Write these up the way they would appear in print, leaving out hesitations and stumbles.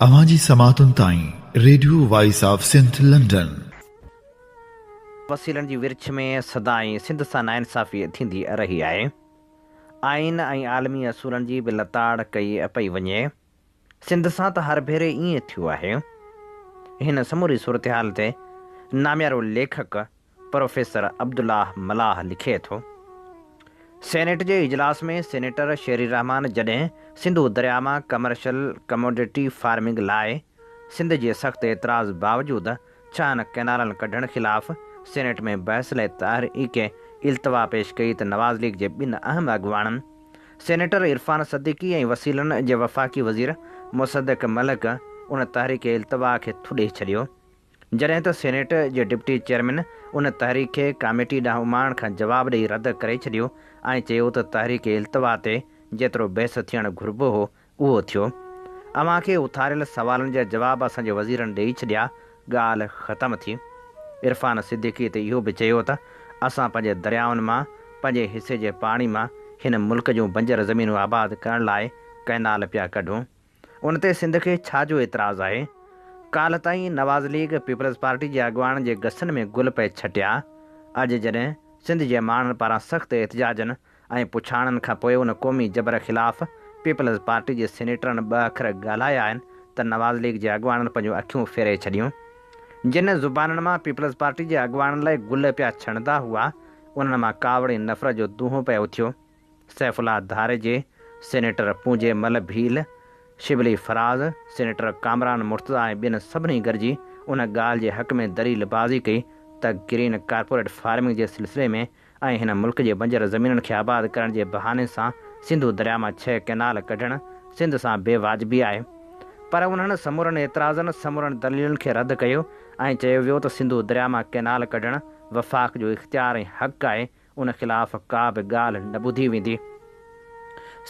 اوهان جي سماعتن تائين radio voice of Sindh London. وسيلن جي ورڇ ۾ سدائين سنڌ سان ناانصافي ٿيندي رهي آهي. آئين ۽ عالمي اصولن جي به لتاڙ ڪئي پئي وڃي. سنڌ سان ته هر ڀيري ائين ٿيو آهي. هن سموري صورتحال تي ناميارو ليکڪ پروفيسر عبدالله ملاح لکي ٿو، سينيٽ جي اجلاس ۾ سينيٽر شيري رحمان جڏهن سنڌو درياء مان ڪمرشل ڪموڊٽي فارمنگ لاء سنڌ جي سخت اعتراض باوجود ڇهن ڪئنالن ڪڍڻ خلاف سينيٽ ۾ بحث لاء تحريڪ التوا پيش ڪئي ته نواز ليگ جي ٻن اهم اڳواڻن سينيٽر عرفان صديقي ۽ وسيلن جي وفاقي وزير مصدق ملڪ ان تحريڪ التوا کي ٿڏي ڇڏيو. جڏهن ته سينيٽ جي ڊپٽي چيئرمين ان تحريڪ کي ڪاميٽي ڏانهن اماڻڻ کان جواب ڏئي رد ڪري ڇڏيو ۽ چيو ته تحريڪ التوا تي جيترو بحث ٿيڻ گهربو هو اهو ٿيو. اوهان کي اٿاريل سوالن جا جواب اسان جي وزيرن ڏئي ڇڏيا، ڳالهه ختم ٿي. عرفان صديقي ته اهو به چيو ته اسان پنهنجي دريائن مان پنهنجي حصي جي پاڻي مان هن ملڪ جون بنجر زمينون آباد ڪرڻ لاء ڪئنال پيا ڪڍون. ان تي سنڌ کي ڇا جو اعتراض آهي؟ ڪالهه تائين نواز ليگ، پيپلز پارٽي جي اڳواڻن جي گسن ۾ گل پئي ڇٽيا، اڄ جڏهن سنڌ جي ماڻهن پاران سخت احتجاجن ۽ پڇاڻن کان پوء ان قومي جبر خلاف پيپلز پارٽي جي سينيٽرن ٻه اکر ڳالهايا آهن ته نواز ليگ جي اڳواڻن پنهنجون اکيون ڦيري ڇڏيون. جن زبانن مان پيپلز پارٽي جي اڳواڻن لاء گل پيا ڇڻندا هئا، انهن مان ڪاوڙ ۽ نفرت جو دونهون پئي اٿيو. سيف الله ڌاريجي، سينيٽر پونجي مل ڀيل، شبلي فراز، سينيٽر ڪامران مرتضيٰ ۽ ٻين سڀني گڏجي ان ڳالهه جي حق ۾ دليل بازي ڪئي ته گرين ڪارپوريٽ فارمنگ جي سلسلي ۾ ۽ هن ملڪ جي بنجر زمينن کي آباد ڪرڻ جي بهاني سان سنڌو درياء مان ڇهه ڪئنال ڪڍڻ سنڌ سان بي واجبي آهي پر انهن سمورن اعتراضن سمورن دليلن کي رد ڪيو ۽ چيو ويو ته سنڌو درياء مان ڪئنال ڪڍڻ وفاق جو اختيار ۽ حق آهي ان خلاف ڪا به ڳالهه نه ٻڌي ويندي.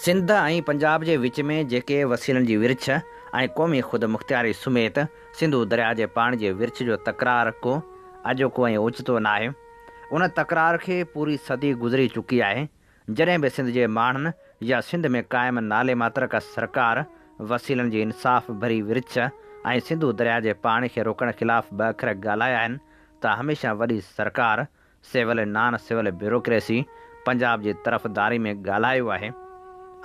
سنڌ ۽ پنجاب جي وچ ۾ جيڪي وسيلن جي ورڇ ۽ قومي خودمختياري سميت سنڌو درياء جي پاڻي جي ورڇ جو تڪرار ڪو اڄوڪو ۽ اوچتو ناهي. ان تڪرار کي پوري صدي گذري چڪي آهي. جڏهن به سنڌ جي ماڻهن يا سنڌ ۾ قائم نالي ماتر ڪا سرڪار وسيلن جي انصاف ڀري ورڇ ۽ سنڌو درياء جي پاڻي کي روڪڻ خلاف ٻه اکر ڳالهايا آهن ته هميشه وڏي سرڪار civil ۽ non civil bureaucracy Punjab جي طرفداري ۾ ڳالهايو آهي،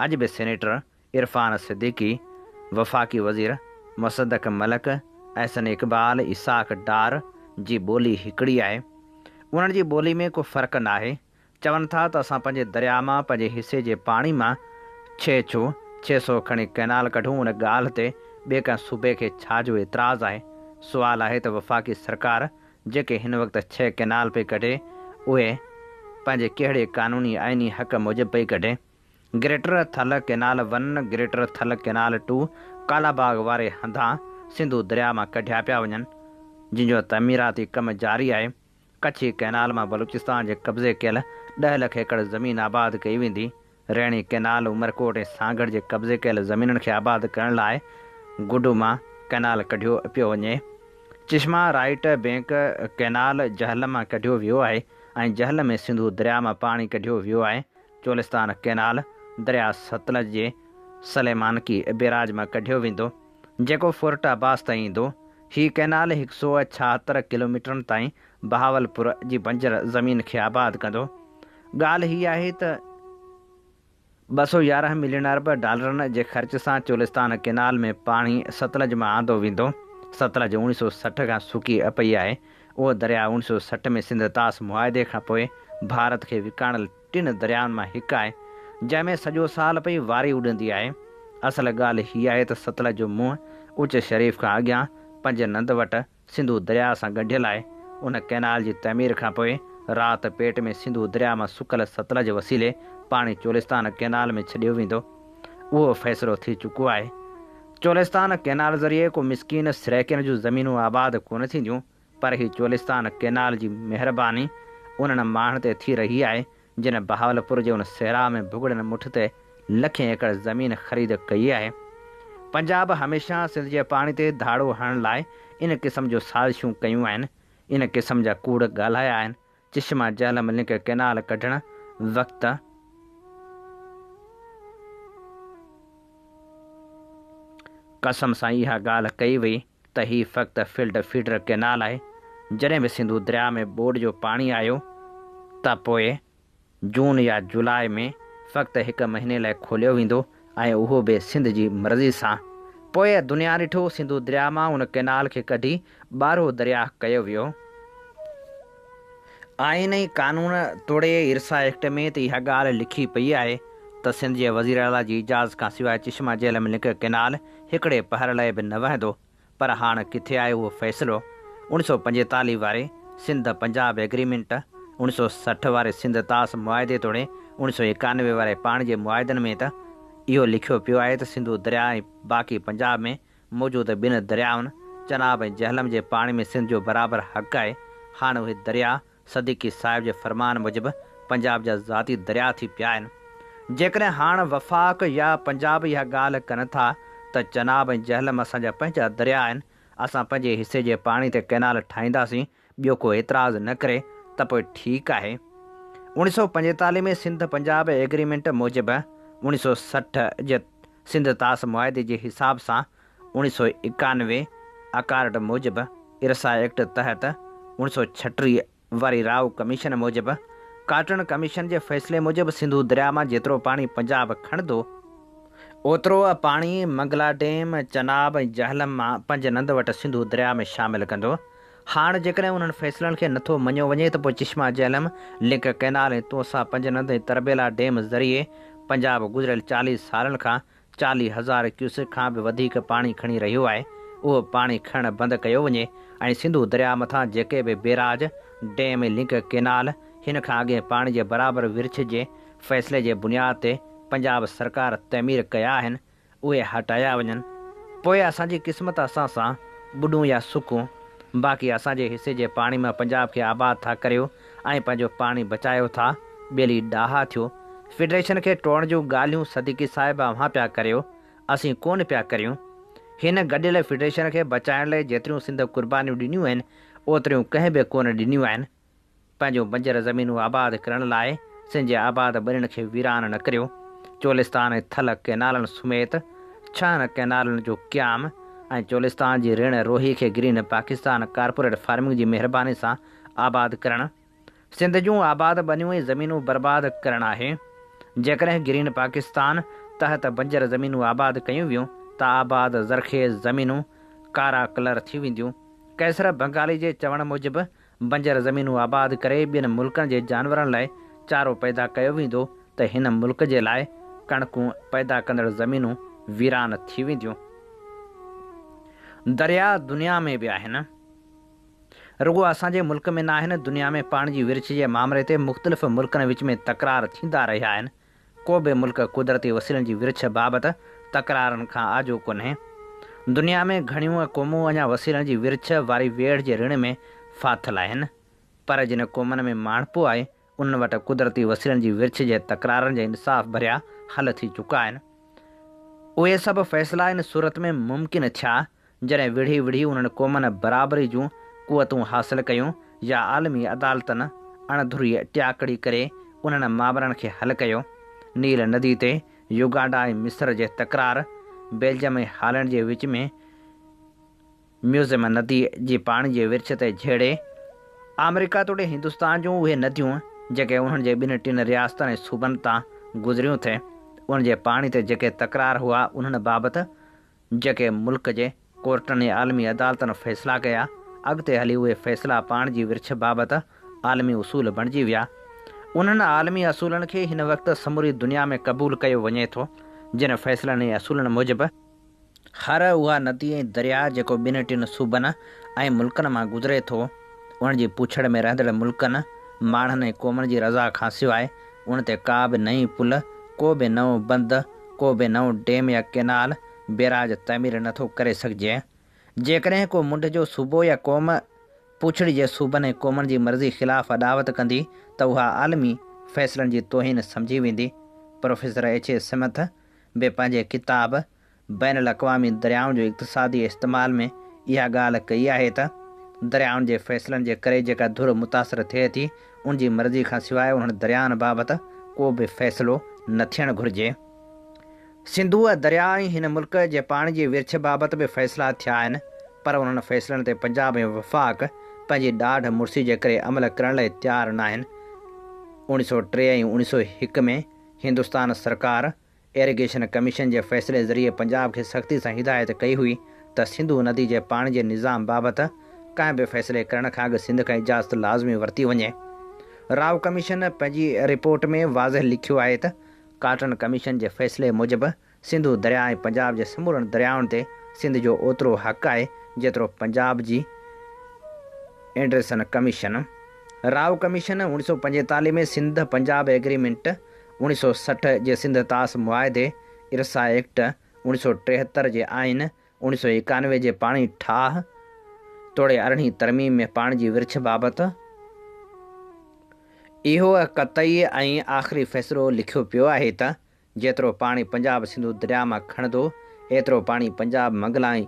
اڄ به سينيٽر عرفان صديقي، وفاقي وزير مصدق ملڪ، احسن اقبال، اسحاق ڊار جي ٻولي هڪڙي آهي، انهن جي ٻولي ۾ ڪو فرق ناهي، چون ٿا ته اسان پنهنجي درياء مان پنهنجي حصي جي پاڻي مان ڇهه ڇو 600 کڻي ڪئنال ڪڍون ان ڳالهه تي ٻئي ڪنهن صوبي کي ڇا جو اعتراض آهي، سوال آهي ته وفاقي سرڪار جيڪي هن وقت ڇهه ڪئنال پئي ڪڍي، اهي پنهنجي ڪهڙي قانوني آئيني حق موجب پئي ڪڍي؟ Greater Thal canal one, greater Thal canal two Kalabagh واري هنڌان سنڌو درياء مان ڪڍيا پيا وڃن، جن جو تعميراتي ڪم جاري آهي. ڪڇي ڪئنال مان بلوچستان جي قبضي ڪيل ڏهه لک ايڪڙ زمين آباد ڪئي ويندي. ريڻي ڪئنال عمرڪوٽ ۽ سانگهڙ جي قبضي ڪيل زمينن کي آباد ڪرڻ لاء گڊو مان ڪئنال ڪڍيو پيو وڃي. چشما رائيٽ بينڪ ڪئنال جهلم مان ڪڍيو ويو آهي ۽ جهلم ۾ سنڌو درياء مان پاڻي ڪڍيو ويو آهي. چولستان ڪئنال درياء ستلج جي سليمانڪي بيراج مان ڪڍيو ويندو، جيڪو فورٽ عباس تائين ايندو. هي ڪئنال هڪ سو ڇاهتر ڪلوميٽرن تائين بهاولپور جي بنجر زمين کي آباد ڪندو. ڳالهه هي آهي ته 211 ملين ارب ڊالرن جي خرچ سان چولستان ڪئنال ۾ پاڻي ستلج مان آندو ويندو. ستلج اوڻيهه سو 60 کان سڪي پئي آهي. اهو درياء اوڻيهه سو 60 ۾ سنڌ طاس معاهدي کان پوء ڀارت کي وڪاڻل ٽن دريائن مان هڪ آهي، جنهن ۾ سڄو سال پئي واري اڏندي آهي. اصل ڳالهه هي آهي ته ستلج جو منهن اچ شريف کان اڳيان پنج نند وٽ سنڌو درياء سان ڳنڍيل آهي. ان ڪئنال جي تعمير کان پوء رات پيٽ ۾ سنڌو درياء مان سڪل ستلج وسيلي پاڻي چولستان ڪئنال ۾ ڇڏيو ويندو. اهو فيصلو ٿي چڪو آهي. چولستان ڪئنال ذريعي ڪو مسڪين سرائيڪين جون زمينون آباد ڪونه ٿينديون پر هي چولستان ڪئنال جي مهرباني انهن ماڻهن تي ٿي رهي آهي جن بهاولپور جي ان صحرا ۾ ڀڳڙن مٺ تي لکين ايڪڙ زمين خريد ڪئي آهي. پنجاب هميشه سنڌ جي پاڻي تي ڌاڙو هڻڻ لاء ان قسم جو سازشون ڪيون آهن، ان قسم جا ڪوڙ ڳالهايا آهن، چشما جهلم لنڪ ڪئنال ڪڍڻ وقت قسم سان اها ڳالهه ڪئي وئي ته هي فقط فلڊ فيڊر ڪئنال آهي، جڏهن به سنڌو درياء ۾ ٻوڏ جو پاڻي آيو ته پوء جون يا جولاء ۾ فقط هڪ مهيني لاء کوليو ويندو ۽ اهو به سنڌ جي مرضي سان. پوء دنيا ڏٺو سنڌو درياء مان ان ڪئنال کي ڪڍي ٻارهو درياهه ڪيو ويو. آئين ۽ قانون توڙي ارسا ايڪٽ ۾ ته اها ڳالهه لکي پئي آهي ته سنڌ جي وزيراعليٰ جي اجازت کان سواء چشما جهلم لنڪ ڪئنال هڪڙي پهر لاء به نه وهندو پر هاڻ ڪٿي آهي اهو فيصلو؟ اوڻيھ سئو پنجيتاليھ واري سنڌ پنجاب ايگريمينٽ، اوڻيھ سئو 60 واري سنڌ طاس معاهدي توڙي اوڻيھ سئو 91 واري پاڻي جي معاهدن ۾ ته اهو لکيو پيو آهي ته سنڌو درياء ۽ باقي پنجاب ۾ موجود ٻن دريائن چناب ۽ جهلم جي پاڻي ۾ سنڌ جو برابر حق آهي، هاڻ اهي درياء صديقي صاحب جي فرمان موجب پنجاب جا ذاتي درياء ٿي پيا آهن. جيڪڏهن هاڻ وفاق يا پنجاب اها ڳالهه ڪن ٿا ته چناب ۽ جهلم اسان جا پنهنجا درياء آهن، اسان پنهنجي حصي جي پاڻي تي ڪئنال ٺاهينداسين، ٻيو ڪو اعتراض نه ڪري ته پوء ٺيڪ آهي. اوڻيھ سئو پنجيتاليھ ۾ سنڌ پنجاب ايگريمينٽ موجب اوڻيھ سئو 60 جي سنڌ طاس معاهدي جي حساب سان اوڻيھ سئو 91 اڪارڊ موجب ارسا ايڪٽ تحت اوڻيھ سئو 36 واري رائو ڪميشن موجب ڪاٽڻ ڪميشن جي فيصلي موجب سنڌو درياء مان جيترو پاڻي پنجاب کڻندو اوترو پاڻي منگلا ڊيم، چناب ۽ جهلم مان پنج نند وٽ سنڌو درياء ۾ شامل ڪندو. هاڻ جيڪڏهن انهن فيصلن کي نٿو مڃيو وڃي ته پوء چشما جهلم لنڪ ڪئنال ۽ تونسا پنج نند ۽ تربيلا ڊيم ذريعي پنجاب گذريل 40 سالن کان 40 هزار ڪيوسڪ کان به وڌيڪ پاڻي کڻي رهيو آهي اهو پاڻي کڻڻ بند ڪيو وڃي ۽ سنڌو درياء مٿان جيڪي به بيراج، ڊيم ۽ لنڪ ڪئنال هن کان اڳئين پاڻي جي برابر ورڇ جي فيصلي جي بنياد تي پنجاب سرڪار تعمير ڪيا آهن اهي هٽايا وڃن پوء اسان جي قسمت اسان سان ٻڏون يا سڪون باقي اسان جي حصي جي پاڻي مان پنجاب کي آباد ٿا ڪريو ۽ پنهنجو پاڻي بچايو ٿا ٻيلي ڏاها ٿيو فيڊريشن کي ٽوڙڻ جون ڳالهيون صديقي صاحب اوهان پيا ڪريو اسين ڪونه پيا ڪريون هن گڏيل فيڊريشن کي بچائڻ لئي جيتريون سنڌ قربانيون ڏنيون آهن اوتريون ڪنهن به ڪونه ڏنيون آهن. پنهنجون بنجر زمينون آباد ڪرڻ لاء سنڌ جي آباد ٻنين کي ويران نه ڪريو. چولستان ۽ ٿل ڪئنالن سميت ڇهن ڪئنالن جو قيام ۽ چولستان جي رڻ روهي کي گرين پاڪستان ڪارپوريٽ فارمنگ جي مهرباني سان آباد ڪرڻ سنڌ جون آباد ٻنيون ۽ زمينون برباد ڪرڻ آهي. جيڪڏهن گرين پاڪستان تحت بنجر زمينون آباد ڪيون ويون ته آباد زرخيز زمينون ڪارا ڪلر ٿي وينديون. قيصر بنگالي جي چوڻ موجب بنجر زمينون آباد ڪري ٻين ملڪن جي جانورن لاء چارو پيدا ڪيو ويندو ته هن ملڪ جي لاء ڪڻڪون پيدا ڪندڙ زمينون ويران ٿي وينديون. درياء دنيا ۾ به آهن. رڳو اسان جي ملڪ ۾ ناهن، دنيا ۾ پاڻي جي ورڇ جي مامري تي مختلف ملڪن وچ ۾ تڪرار ٿيندا رهيا آهن. ڪو به ملڪ قدرتي وسيلن جي ورڇ بابت تڪرارن کان آجو ڪونهي. دنيا ۾ گهڻيون قومون اڃا وسيلن جي ورڇ واري ويڙهه جي رڻ ۾ ڦاٿل آهن. پر جن قومن ۾ ماڻهپو آهي، انهن وٽ قدرتي وسيلن جي ورڇ جي تڪرارن جا انصاف ڀريا حل ٿي چڪا آهن. اهي سڀ فيصلا ان صورت ۾ ممڪن ٿيا، جڏهن وڙهي وڙهي انهن قومن برابري جون قوتون حاصل ڪيون يا عالمي عدالتن اڻ ڌري ٽياڪڙي ڪري انهن مامرن کي حل ڪيو. نيل ندي تي يوگانڊا ۽ مصر جي تڪرار، بيلجم ۽ هالينڊ جي وچ ۾ ميوزم ندي جي پاڻي جي ورڇ تي جهيڙي، آمريڪا توڙي هندستان جون اهي نديون جيڪي انهن جي ٻن ٽن رياستن ۽ صوبن تان گذريون ٿي، انهن جي پاڻي تي جيڪي تڪرار هئا انهن بابت جيڪي ملڪ جي ڪورٽن ۽ عالمي عدالتن فيصلا ڪيا، اڳتي هلي اهي فيصلا پاڻ جي ورڇ بابت عالمي اصول بڻجي ويا. انهن عالمي اصولن کي هن وقت سموري دنيا ۾ قبول ڪيو وڃي ٿو، جن فيصلن ۽ اصولن موجب، هر اها ندي ۽ درياء جيڪو ٻن ٽن صوبن ۽ ملڪن مان گذري ٿو، ان جي پوڇڙ ۾ رهندڙ ملڪن، ماڻهن ۽ قومن جي رضا کانسواء ان تي ڪا به نئين پل، ڪو به نئون بند، ڪو به نئون ڊيم يا ڪئنال، بيراج تعمير نه ٿو ڪري سگهجي. جيڪڏهن ڪو منڍ جو صوبو يا قوم پوڇڙي جي صوبن ۽ قومن جي مرضي خلاف اڏاوت ڪندي ته اها عالمي فيصلن جي توهين سمجهي ويندي. پروفيسر ايڇ اي سمٿ به پنهنجي ڪتاب بين الاقوامي دريائن جو اقتصادي استعمال ۾ اها ڳالهه ڪئي آهي ته دريائن جي فيصلن جي ڪري جيڪا ڌر متاثر ٿئي ٿي ان جي مرضي کان سواء انهن دريائن بابت ڪو به فيصلو نه ٿيڻ گهرجي. سنڌوء درياء ۽ هن ملڪ جي پاڻي جي ورڇ بابت به فيصلا ٿيا آهن پر انهن فيصلن تي پنجاب ۽ وفاق پنهنجي ڏاڍ مڙسي جي ڪري عمل ڪرڻ لاء تيار ناهن. اوڻيھ سئو ٽي ۽ اوڻيھ سئو هڪ ۾ هندستان سرڪار ايريگيشن ڪميشن جي فيصلي ذريعي پنجاب کي سختي سان هدايت ڪئي هئي ته سنڌو ندي جي پاڻي جي نظام بابت ڪنهن به فيصلي ڪرڻ کان اڳ سنڌ کان اجازت لازمي ورتي وڃي. رائو ڪميشن پنهنجي رپورٽ ۾ واضح لکيو آهي ته ڪاٽن ڪميشن جي فيصلي موجب سنڌو درياء ۽ پنجاب جي سمورن دريائن تي سنڌ جو اوترو حق آهي جيترو پنجاب جي اينڊرسن ڪميشن. رائو ڪميشن اوڻيھ سئو پنجيتاليھ ۾ سنڌ پنجاب ايگريمينٽ، اوڻيھ سئو 60 جي سنڌ طاس معاهدي، ارسا ايڪٽ، اوڻيھ سئو 73 جي آئين، اوڻيھ سئو 91 جي پاڻي ٺاهه توڙي ارڙهين ترميم ۾ پاڻي جي ورڇ بابت اهو قطعي ۽ آخري فيصلو لکيو پيو آهي ته جيترو پاڻي پنجاب سنڌو درياء مان کڻندو، ايترو پاڻي پنجاب منگلا ۽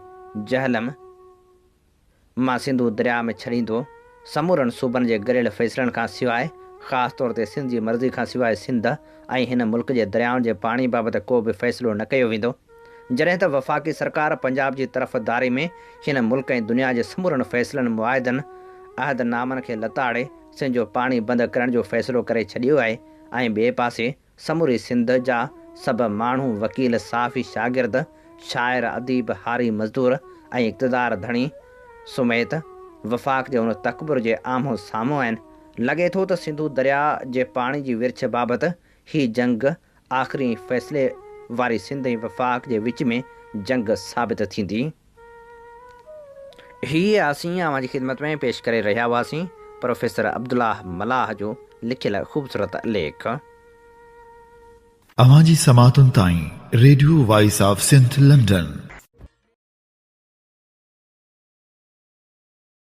جهلم مان سنڌو درياء ۾ ڇڏيندو. سمورن صوبن جي گڏيل فيصلن کان سواء، خاص طور تي سنڌ جي مرضي کان سواء سنڌ ۽ هن ملڪ جي دريائن جي پاڻي بابت ڪو به فيصلو نه ڪيو ويندو. جڏهن ته وفاقي سرڪار پنجاب جي طرفداري ۾ هن ملڪ ۽ دنيا جي سمورن فيصلن، معاهدن، عهد نامن کي لتاڙي سنڌ جو پاڻي بند ڪرڻ جو فيصلو ڪري ڇڏيو آهي ۽ ٻئي پاسي سموري سنڌ جا سڀ ماڻهو، وڪيل، صحافي، شاگرد، شاعر، اديب، هاري، مزدور ۽ اقتدار ڌڻي سميت وفاق جي ان تڪبر جي آمهون سامهون آهن. لڳي ٿو ته سنڌو درياء جي پاڻي جي ورڇ بابت هي جنگ آخري فيصلي واري سنڌ ۽ وفاق جي وچ ۾ جنگ ثابت ٿيندي. هيء اسين اوهان جي خدمت ۾ پيش ڪري رهيا هئاسين پروفيسر عبدالله ملاح جو لکيل خوبصورت ليک. اوهان جي سماعتن تائين radio voice of Sindh London.